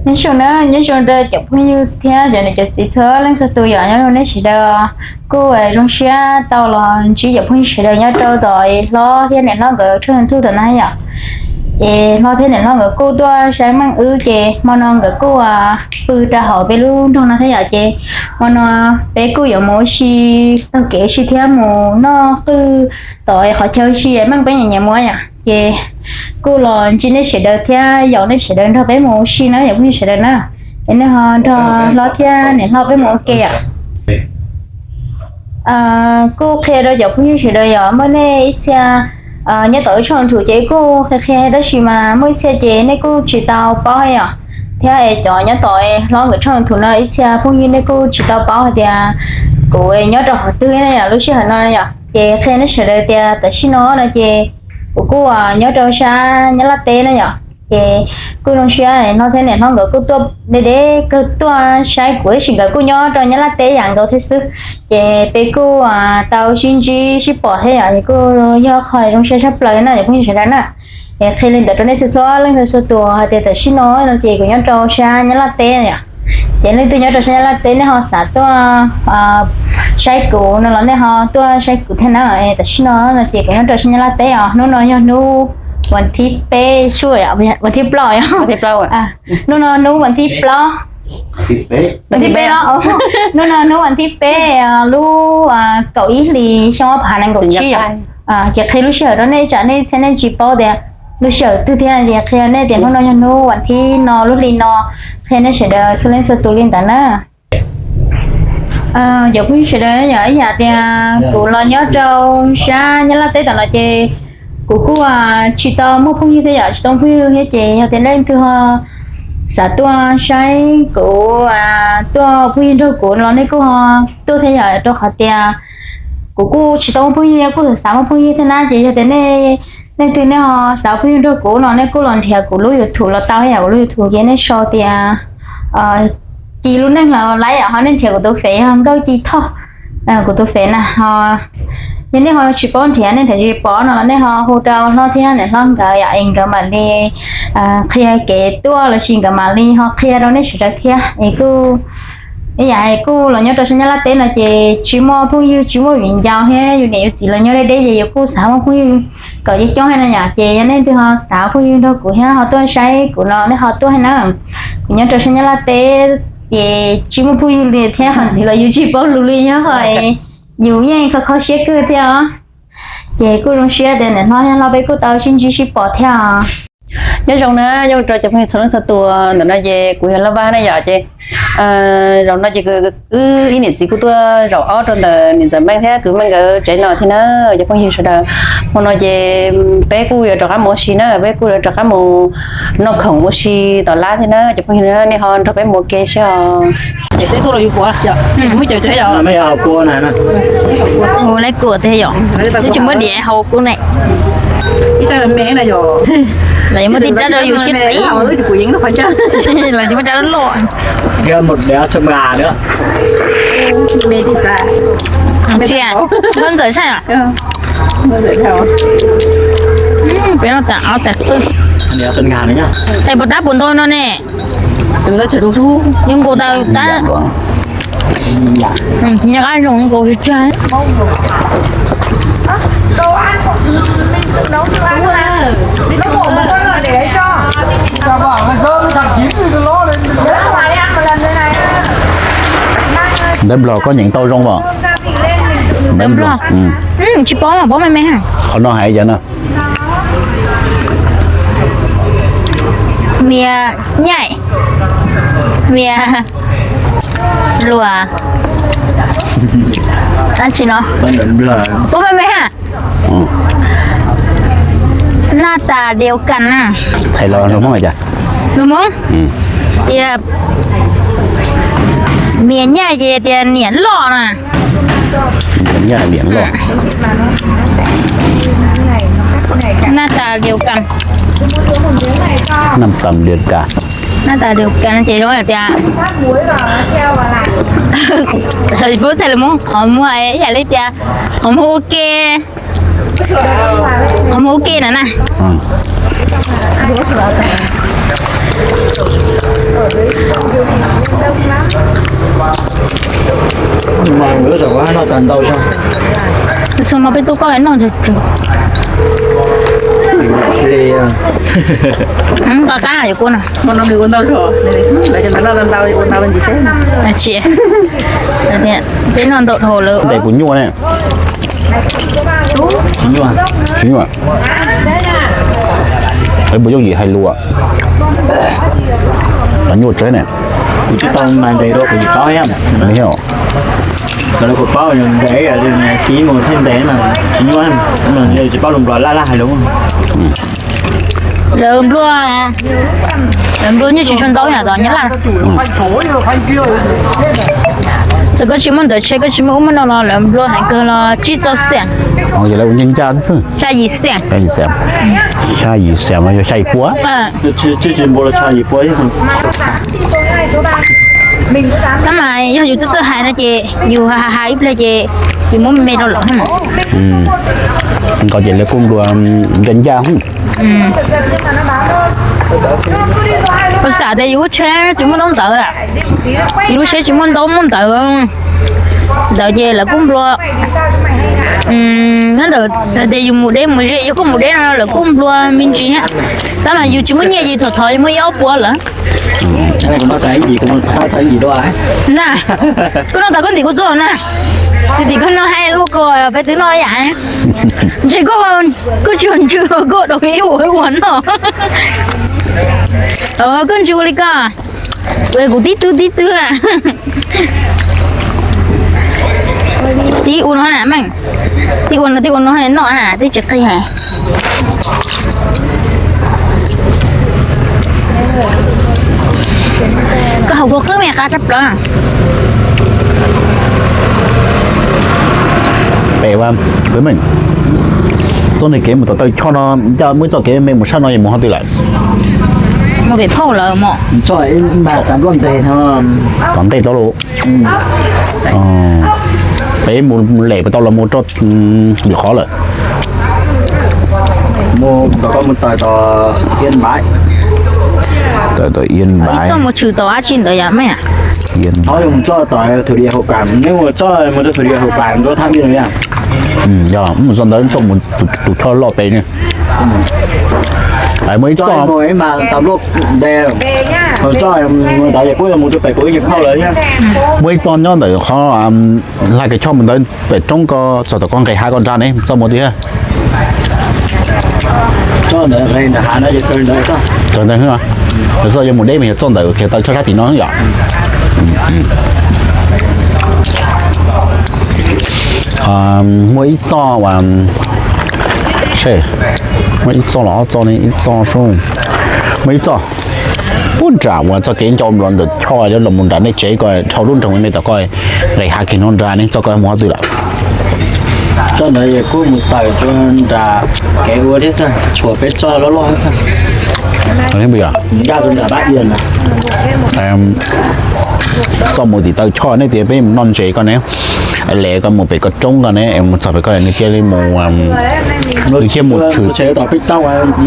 Nyob zoo na, nyob zoo rau cov phooj ywg thiab cov niam cov txiv txhua leej txhua tus yom, nyob zoo nej sawv daws. Kuj zoo siab tau los ntsib cov phooj ywg sawv daws nyob rau tom hlob thiab niam hlob nkawd tshooj YouTube tom no yom. Ces hlob thiab niam hlob nkawd kuj tuaj saib meej wb ces hmo no nkawd kuj pw rau hauv peb lub nroog no thiab yom, ces hmo no peb kuj yuav mus ua si, taug kev ua si thiab mus noj qwj tom qhov chaw ua si meej peb nyiam nyiam mus yom. Ces kuj los ntsib nej sawv daws thiab yaum nej sawv daws nrog peb mus ua si na yom phooj ywg sawv daws na. Es nej ho nrog hlob thiab niam hlob peb mus ua ke yom. Kuj qhia rau cov phooj ywg sawv daws yom, muaj nej ib txhia nyob tom wb tshooj YouTube ces kuj qhia qhia tab sis mas muaj ib txhia ces nej kuj tsis tau paub yom. Thiab es cov nyob tom hlob nkawd tshooj YouTube no ib txhia phooj ywg nej kuj tsis tau paub hais tias kuv nyob rau qhov twg na yom, lub sij hawm no yom. Ces qhia nej sawv daws tias tam sim no no ces kuv kuj nyob rau sab Nyab Laj teb na yom. Ces kuj zoo siab hlob thiab niam hlob nkawd kuj tuaj deb deb kawg tuaj saib kuv tab sis nkawd kuj nyob rau Nyab Laj teb yam nkaus thiab xwb. Ces peb kuj tau sib ntsib sib pom thiab yom, es kuj yog qhov zoo siab tshaj plaws na cov phooj ywg sawv daws na. Es qhia li ntawd rau nej txhua txhua leej txhua tus hais tias tam sim no no ces kuv nyob rau sab Nyab Laj teb yom. Ces leej twg nyob rau sab Nyab Laj teb nej ho xav tuaj saib kuv no los nej ho tuaj saib kuv thiab na. Tam sim no no ces kuv nyob rau sab Nyab Laj teb os, hnub no yog hnub vas thib peb, vas thib plaub yom. Hnub no hnub vas thib plaub, vas thib peb los, hnub no hnub vas thib peb lub kaum ib hlis xyoo ob phav nees nkaum tsib yom. Ces qhia lub sij hawm rau nej tsam nej txhia nej tsis paub tias lub sij hawm twg thiab, ces qhia nej tias hnub no yog hnub vas thib no lub hli no, qhia nej sawv daws txhua leej txhua tus li ntawd na. Cov phooj ywg sawv daws yom, ib yam tias kuv los nyob rau sab Nyab Laj teb tom no ces kuv kuj tsis tau muaj phooj ywg thiab yom, tsis tau muaj phooj ywg thiab ces yog tias leej twg ho xav tuaj saib kuv, tuaj phooj ywg nrog kuv los nej kuj ho tuaj thiab yom, rau qhov tias kuv kuj tsis tau muaj phooj ywg, kuj xav muaj phooj ywg thiab na. Ces yog tias nej, leej twg nej ho xav phooj ywg nrog kuv no nej kuj los nrhiav kuv lub YouTube los tau yom, kuv lub YouTube ces nej sau tias Ci Lub Neej los lawm yom, ho nej nrhiav kuv tus fev yog Nkauj Ci Thoj, kuv tus fev na ho. Yog nej ho tsis paub nrhiav, nej nrhiav tsis pom no los nej ho hu rau hlob thiab niam hlob nkawd yom, es nkawd mam li qhia kev tuaj los sis nkawd mam li ho qhia rau nej sawv daws thiab. Es kuj ib yam kuj los nyob rau sab Nyab Laj teb no ces tsis muaj phooj ywg, tsis muaj viv ncaus thiab yus niam yus txiv los nyob deb deb ces yus kuj xav muaj phooj ywg kom coob coob thiab na yom. Ces yog nej leej twg ho xav phooj ywg nrog kuv thiab ho tuaj saib kuv no nej ho tuaj thiab na. Kuv nyob rau sab Nyab Laj teb ces tsis muaj phooj ywg li thiab ho ntxiv los yus tsis paub lus li nyob ho, yus yeej kho kho siab kawg thiab os. Ces kuj zoo siab tias niam hlob thiab hlob peb kuj tau sib ntsib sib pom thiab. Nyob zoo na, nyob zoo rau cov phooj ywg txhua leej txhua tus. Ntawm no ces kuv yog Laj Vaj na yom, ces zaum no ces wb ib niam txiv kuj tuaj zaum ob rau ntawm niam ntxawm Meej thiab kwv Meej nkawd tsev no thiab na. Cov phooj ywg sawv daws, hmo no ces peb kuj yuav rov qab mus ua si na, peb kuj yuav rov qab mus noj khoom ua si tom lab thiab na. Cov phooj ywg, nej ho nrog peb mus ua ke seb os. Ces peb tuaj los yus kuv, muab cawv tsev yom. Ua lab kuam tiag yom, twb tsis muab diav hau kuv ne. Ib tsab me na yom. Los yuav muab tib tsab rau yus siab pem. Los tsis muab rau loj. Ntxawm tshaj. Peb no tas ob tas qwj. Tais puas tab puas ntau no ne? Yeej nkaus tas tab. Nyob qab zoo nkaus tsawg. Ntawv Nplog koj nyeem tau zoo os? Ntawv Nplog. Tsis paub mas paub me me. Qhov no hais cas no? Mias nyaim, mias luas, dab tsi no? Paub me me ha. Naj tas diav kas na. Hais los lus Hmoob hais cas? Lus Hmoob tias mias nyaim ces tias niam loj na. Niam loj. Naj tas diav kas. Naj tas diav kas. Naj tas diav kas ces zoo tias, txhais lus Hmoob qhov muag ib yam li tias qhov muag ua ke. Qhov muag ua ke na na. Ua Ntau zog. Xwb mas peb tub koj noj ntsawg tsawg. Nqa qab yuav kua no. Tsis, peb noj ntau dhau lawm. Ntawm kuv nyuaj ne. Tsis nyuaj. Tsis nyuaj. Puas yooj yim hais lus. Nyuaj tsev ne. Kuv tsis tau mas ntes rau kuv tsis paub thiab. Tau lawv kuv paub yog ntes li tiv mus thiaj ntes mas tsis nyuaj, tsis paub lus Nplog laj laj hais lus. Lawv Nplog, lawv Nplog nyuaj tsis tshua ntau yam tom Nyab Laj. Txawm koj tsis muaj ntawv tsheb, koj tsis muaj ub muaj no los lawv Nplog hais kawg los tsib caug xiam. Yog lawv ua ncaj ncaj xwb. Xya yim xiam. Xya yim xiam mas yog xya yim pua. Tab mas yog yus txawj txawj hais no ces yus hais hais ib pliag ces yus muab me me rau lawm. Nkaus ces lawv kuj Nplog ncaj ncaj. Ua xav tias yus lub tsheb tsis muaj ntaub ntawv, yus lub tsheb tsis muaj ntaub muaj ntawv, ntawd ces lawv kuj Nplog. Nyob ntawm tias yus mus deb mus ze, yog koj mus deb no lawv kuj Nplog me ntsis. Tab mas yus tsis muaj nyiaj ces thov thov yus muaj ib ob puas lawm. Na, koj noj tas koj ntim kuv txog na. Ntim koj noj hais lub ko peb twb noj yam. Ntshe koj, koj tsis ntsws koj dau ib ua ib ua noj. Koj ntsws ua li koj. Kuv tib tub tib tub. Tib ua no na meej. Tib ua no tib ua no noj na twb tsis qig. Koj haus kua qwb me qab tshaj plaws. Pem, txoj niag kev mus tom taw choj no, ncaj muaj ib txoj kev me mus sab no yog mus qhov twg lawm? Mus pem phauj lawm mos. Tom ntej tau los. Peb mus lem puas tau los mus rau lwm qhov lawm? Mus tom koj mus tawm tom Yên Bái. Tawm tom Yên Bái. Txoj mus tshwm tom dab tsi ntawd yom meej? Txoj mus txoj tom thủy điện Hậu Cảng, neb mus txoj mus rau thủy điện Hậu Cảng rau Thái Nguyên yom. Yog mus txoj ntawd txoj mus tus choj loj pem ne. Muaj ib txoj, muaj ib txoj nyob ntawm qhov laj kev choj mus ntawd pem roob ko txog tom koj nqes hav ko nrad ne, txoj mus tiag. Txoj ntawd yuav mus deb mas yog txoj ntawm kiag taw tshaj sab tim no yom. Muaj ib txoj, muaj ib txoj los ob txoj ne, ib txoj sub, muaj ib txoj pub nram uas txoj kev ncau los ntawm choj los mus nram nej tsev ko dhau lub nroog me me tom ko, nqes hav kiag no nrad ne, txoj ko mus qhov twg lawm? Txoj ntawd kuj mus tawm rau nram kev ua thiab xwb, tshuav peb txoj loj loj thiab. Ncaj rau nram Bab Ias na. Txoj mus tim taw choj nej tias peb mus noj ntses ko ne, lem ko mus pem ko roob ko ne, mus txog pem ko nws cia li mus, nws cia mus tshwm.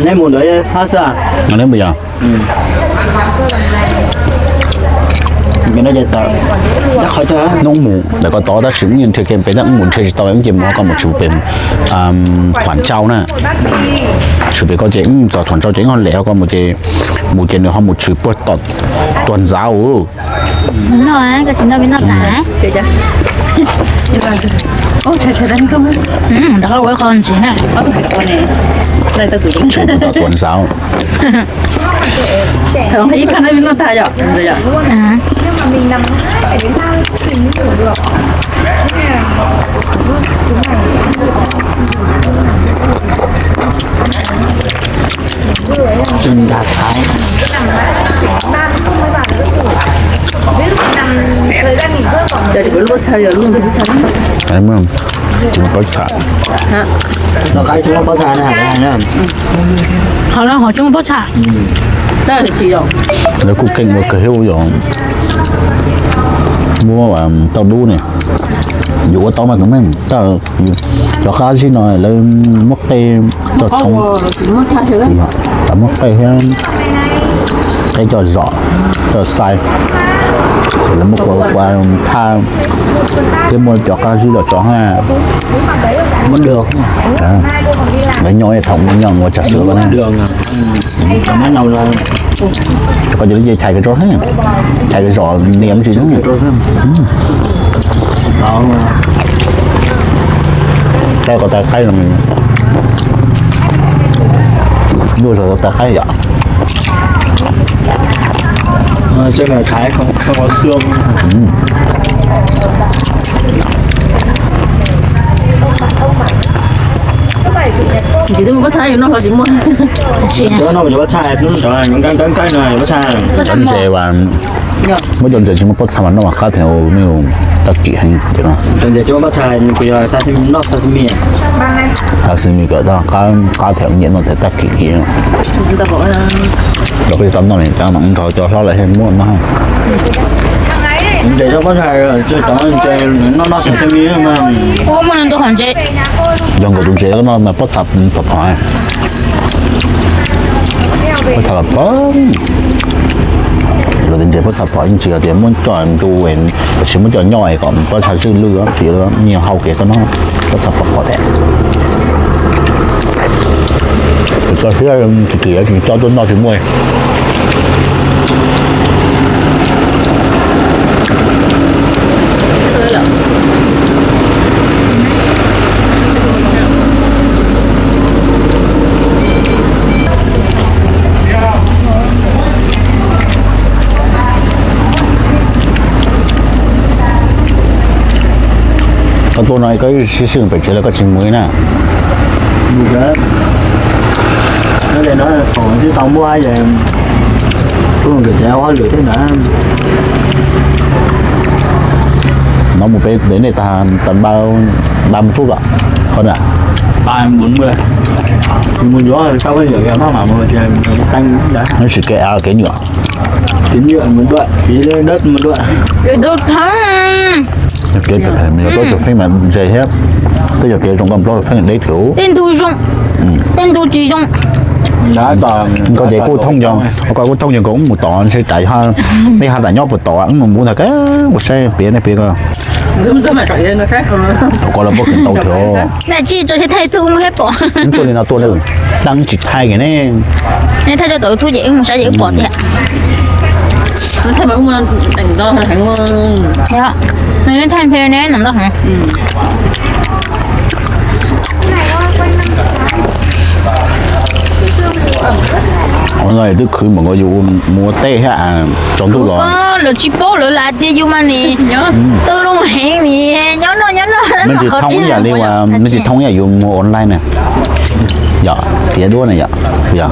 Neb mus ntawd hab xwb. Neb mus yog hnub mus ntawm ko tod tab sis wb nrhiav kiag pem tab wb mus nrhiav tsis tau, wb ces mus ko mus tshwm pem Thuam Tsau na. Tshwm pem ko ces wb txog Thuam Tsau ces wb ho lem ko mus ces, mus ces nws ho mus tshwm puag tom Tuam Ntxauv. Noj, koj tsis noj peb noj tas. Ntawd ua qho ntsis na. Tshwm puag tom Tuam Ntxauv. Ib phab no noj tag yom. Tseem nrad thaiv. Cov lub txha yog lub ntawd lub txha. Tsis muaj pob txha. Qhov no ho tsis muaj pob txha. Lawv kuj keej ua kawg thiab yog muab tauj dub ne. Yus ua tau mas kuv meej tawm cov qab zib no lawv muab qe coj txhoov. Tsis yog, muab qe thiab. Qaib coj zom, coj xai, lawv muab kua ua thaj thiab muab cov qab zib los tso ha. Muab dua, lawv nyob ib thaum nyob ua tsag xwb. Koj cia li ces chais kawg tso, chais kawg zom niam tsis. Tau ko taw qaib no, ntuj zog ko taw qaib yom. Tsis muaj pob txha yuav noj los tsis muaj. Cov ntses, muab cov ntses tsis muaj pob txha mas noj mas qab theem ua me tag kis heev. Sashimi kom qab theem nyiam noj theem tag kis kis. Los peb tau noj li cas mas nrog cov hlob lawv thiaj muab noj. Ntses tsob pob txha, cov ntses noj noj sashimi mas. Ua muaj ntau hom ntses. Yog nkaus tus ntses koj noj mas pob txha phom phom. Pob txha phom, luag tias ntses pob txha phom yeej tsis yog tias muab coj ntu, tiam sis muab coj nyob kom pob txha zwj lwj tsis nyiaj hau kev koj noj pob txha phom phom thiab. Koj siab tus twg yuav tsis coj tuaj noj tsis muaj. Koj tuaj no koj ib sij sij pem tsev los koj tsis mus li na? Mus kawg. Nyob li no thaum twb tau muaj ces kuj nkawd tsev hauj lwm thiab ntawd. No mus pem nej tag tag ba ba mus phub kom qhov na. Mus yuav tau pheej yam maj mam mus, teeb ntawd. Nws tsis kev av kev nyuam. Kev nyuam mus dua, kev dawb mus dua. Kev phem phem yog tuaj tus feeb mas ntse thiab, twb yog kev zoo nkauj plaub tus feeb deb thiab. Tej ntug zoo, tej ntug tsis zoo. Koj ces kuj thooj, koj kuj thooj yog nkaus mus tom ntshe tsam yog nej ho tam nyob puas tom mus mus ntag, ua saib piav nej piav ko. Koj los puab khwv ntau thiab. Tsis tso tsis thaij tug mus thiab pom. Tuaj li no tuaj lawm, tsis thaij ne. Nej thaij tso tom YouTube ces wb mus saib ces wb pom tiag. Thaij ne no ntau heev. Ua no twb khwv npaum nkaus yus mus ua teb thiab tsaus ntuj los. Lawv tsis paub, lawv lam tias yus mas nim tw loo heev nim nyob noj nyob noj. Nws tsis thooj ib yam li uas, nws tsis thooj ib yam yus mus online na. Yog xiav duab na yom, yog.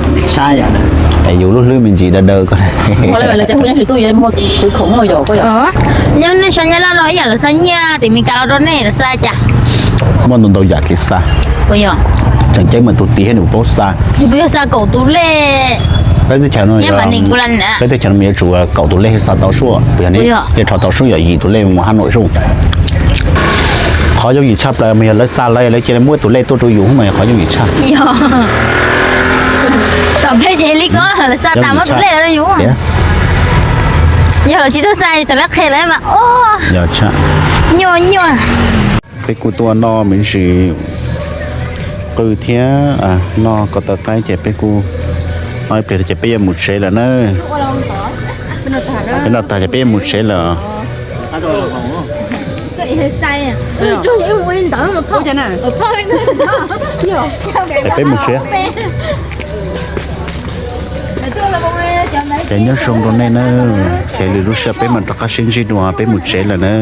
Es yus lub hlwb me ntsis daw daw ko. Nyob nej sab Nyab Laj no ib yam lawv xa nyiaj tim Meskas los rau nej lawv xa cas? Muaj ntau ntau yam kev xa. Tseem ceeb mas tus tid thiab nws paub xa. Yog xa kaum tus lej. Peb teb chaws no, peb teb chaws no mas yuav tsum kaum tus lej thiaj xa tau suab, yog nej thiaj rho tau suab yog yim tus lej mus hab nom suab. Qhov yooj yim tshaj plaws mas yog lawv xa lawv, lawv cia li muab tus lej tuaj rau yus mas yog qhov yooj yim tshaj. Tom peb ces li ko lawv xa tas muab tus lej rau yus. Yog lawv tsis txawj xa yus tseem lab qhia lawv mas nyuaj nyuaj. Peb kuj tuaj noj me ntsis qw thiab noj ko taw qaib ces peb kuj noj ib pliag ces peb yuav mus tsev lawm na. Peb noj tag ces peb yuav mus tsev lawm. Ces peb mus tsev. Ces nyob zoo rau nej na, ces lwm lub sij hawm peb mam rov qab sib ntsib dua, peb mus tsev lawm na.